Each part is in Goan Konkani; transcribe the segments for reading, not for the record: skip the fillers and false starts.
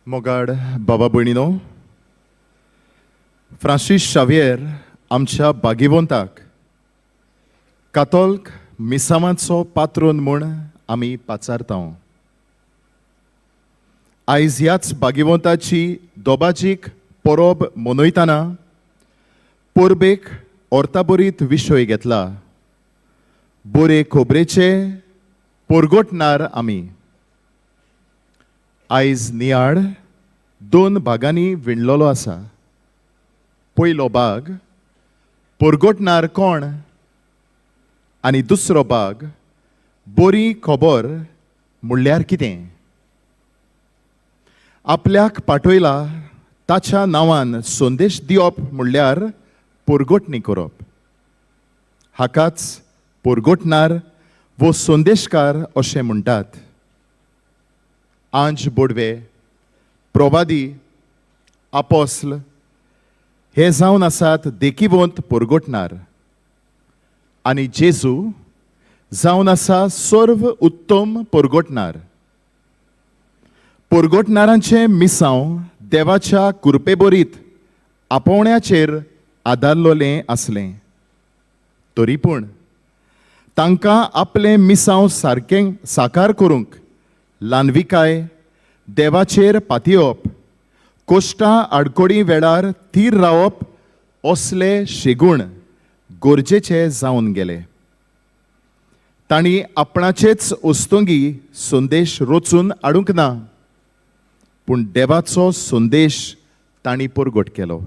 मोगाड बाबा भयणीनो, फ्रांसीस शाव्येर आमच्या बागिवंताक कातोल्क मिसांवाचो पात्रोन म्हूण आमी पाचारता. आयज ह्याच बागिवंताची दोबाजीक परब मनयतना परबेक अर्ताबरीत विशय घेतला, बरे खबरेचे परगटणार आमी. आयज नियाळ दोन भागांनी विणलेलो आसा. पयलो भाग, परगटणार कोण, आनी दुसरो भाग, बरी खबर म्हणल्यार कितें. आपल्याक पाठयला ताच्या नांवान संदेश दिवप म्हणल्यार परगटणी करप. हाकाच परगटणार वो संदेशकार अशें म्हणटात. आंज बोडवे, प्रवादी, आपोस्ल हे जावन आसात देखिवंत परगटणार आनी जेजू जावन आसा सर्व उत्तम परगटणार. परगटणारांचें मिसांव देवाच्या कृपेबरीत आपोवण्याचेर आदारलोलें आसलें तरी पूण तांकां आपलें मिसांव सारकें साकार करूंक ल्हानविकाय, देवाचेर पातयेवप, कोश्टां आडकोडी वेळार थीर रावप असले शेगूण गरजेचे जावन गेले. तांणी आपणाचेच उस्तुंगी संदेश रचून हाडूंक ना, पूण देवाचो संदेश तांणी परगट केलो.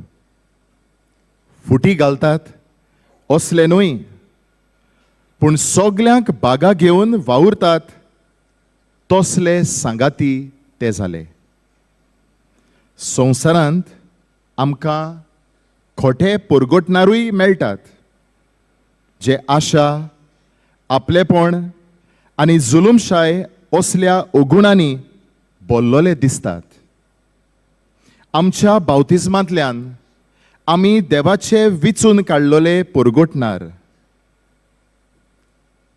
फुटी घालतात असले न्हय, पूण सगल्यांक बागा घेवन वावुरतात तसले सांगाती ते जाले. संवसारांत आमकां खोटे परगटणारूय मेळटात, जे आशा, आपलेपण आनी जुलूमशाय असल्या अगुणांनी बोल्लोले दिसतात. आमच्या बावतिज्मांतल्यान आमी देवाचे विचून काडलोले परगटणार.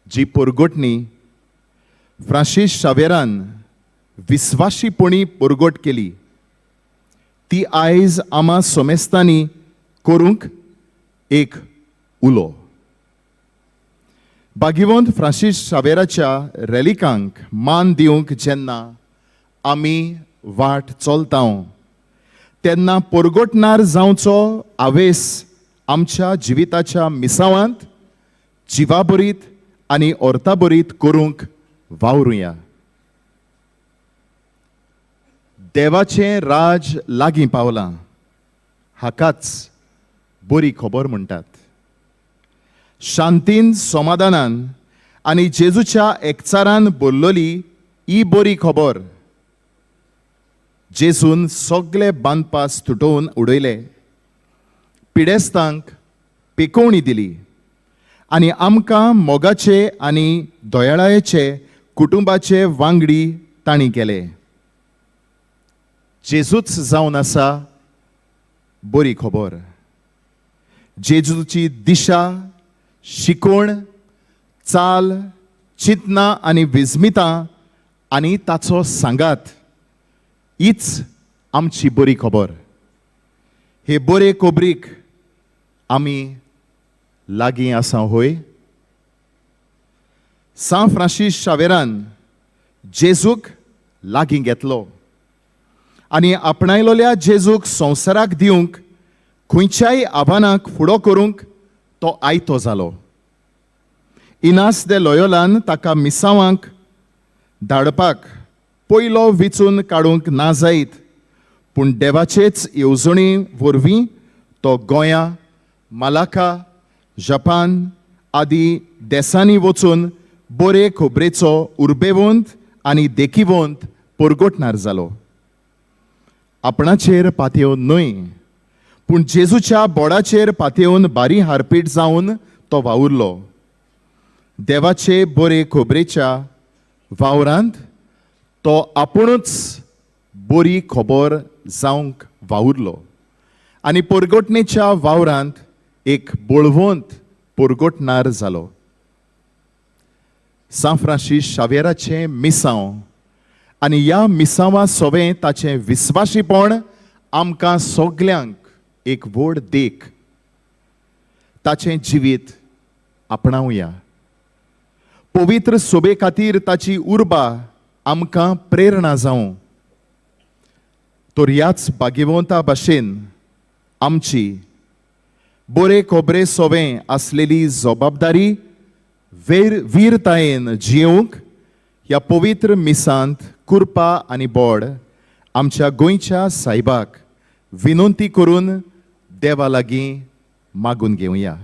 जी परगटणी फ्रांसीस शावेरान विस्वाशीपणी परगट केली ती आयज आमा सोमेस्तांनी करूंक एक उलो. भाग्यवंत फ्रांसीस शावेराच्या रेलिकांक मान दिवंक जेन्ना आमी वाट चलता तेन्ना परगटणार जावचो आवेस आमच्या जिविताच्या मिसावांत जिवाबरीत आनी अर्ताबरीत करूंक वावरुया. देवाचें राज लागीं पावलां, हाकाच बरी खबर म्हणटात. शांतीन, समाधानान आनी जेजूच्या एकचारान बोल्लोली ही बरी खबर. जेजून सगळे बांदपास तुटोवन उडयले, पिडेस्तांक पेकोवणी दिली आनी आमकां मोगाचे आनी दयाळायेचे कुटुंबाचे वांगडी तांणी केले. जेजूच जावन आसा बरी खबर. जेजूची दिशा, शिकवण, चाल, चिंतनां आनी विस्मितां आनी ताचो सांगात हीच आमची बरी खबर. हे बरे खबरीक आमी लागीं आसा होय? सांत फ्रांसीस शावेरान जेजूक लागीं घेतलो आनी आपणायलोल्या जेजूक संवसाराक दिवंक खंयच्याय आव्हानाक फुडो करूंक तो आयतो जालो. इनास दे लोयोलान ताका मिसांवांक धाडपाक पयलो विचून काडूंक ना जायत, पूण देवाचेच येवजणे वरवीं तो गोंया, मलाका, जपान आदी देसांनी वचून बरे खबरेचो उर्बेवंत आनी देखिवंत परगटणार जालो. आपणाचेर पातयेवन न्हय, पूण जेजूच्या बोडाचेर पातयेवन बारी हारपीट जावन तो वावुरलो. देवाचे बरे खबरेच्या वावरांत तो आपुणूच बरी खबर जावंक वावुरलो आनी परगटणेच्या वावरांत एक बळवंत परगटणार जालो. सांत फ्रांसीस शावेराचें मिसांव आनी ह्या मिसांवा सोवें ताचें विस्वाशीपण आमकां सगल्यांक एक व्हड देख. ताचें जिवीत आपणावया. पवित्र सोबे खातीर ताची उर्बा आमकां प्रेरणा जावं. तर ह्याच भाग्यवंता भाशेन आमची बरे खोबरे सोवें आसलेली जबाबदारी वेर वीरतायेन जियोवंक ह्या पवित्र मिसांत कुरपा आनी बोड आमच्या गोंयच्या सायबाक विनंती करून देवा लागीं मागून घेवया.